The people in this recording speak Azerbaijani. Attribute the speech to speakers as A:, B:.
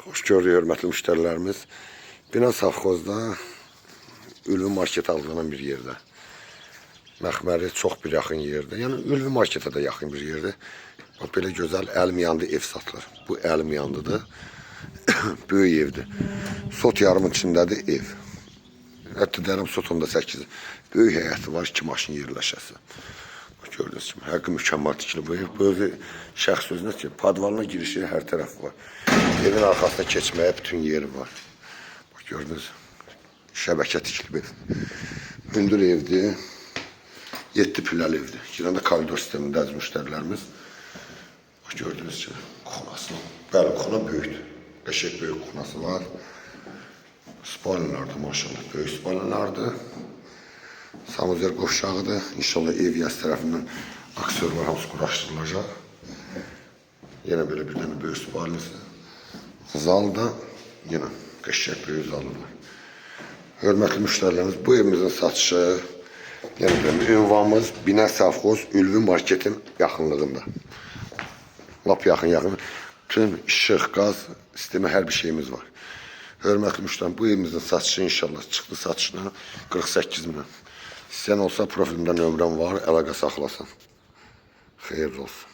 A: Xoş gördük, hörmətli müştərilərimiz. Bina Safxozda Ülvi Market adlanan bir yerdə. Məxməri çox bir yaxın yerdə. Yəni Ülvi Marketə də yaxın bir yerdə. Bax belə gözəl əlim yandı ev satılır. Bu əlim yandıdır. Böyük evdir. Sot yarımın içindədir ev. Hətta deyirəm sotonda 8. Böyük həyəti var, iki maşın yerləşəsi. Bax gördüyünüz kimi həqiqi mükəmməl tikili bu ev. Bu evi şəxs özünə ki, podvalına girişi hər tərəf var. Evin arxasına keçməyə bütün yeri var. Bax gördünüz. Şəbəkə tikilib ev. Hündür evdir. 7 pilləli evdir. Girəndə koridor sistemində əziz müştərilərimiz. Bax gördüyünüz kimi kuxnası. Bəli, kuxna böyükdür. Qəşəng böyük kuxnası var. Spalınlardır maşallah. Böyük spalınlardır. Sanuzel qovşağıdır. İnşallah ev yaz tərəfindən aktyorlar hamısı quraşdırılacaq. Yenə belə bir dənə böyük spalnisi. Zalda yenə qəşəng böyük zalı var. Hörmətli müştərilərimiz, bu evimizin satışı, yenə deyirəm, ünvanımız Binə Safxoz Ülvi Marketin yaxınlığında. Lap yaxın. Bütün işıq, qaz sistemi, hər bir şeyimiz var. Hörmətli müştərilər, bu evimizin satışı inşallah çıxdı satışına 48 minə. İstəyən olsa profilimdə nömrəm var, əlaqə saxlasın. Xeyirli olsun.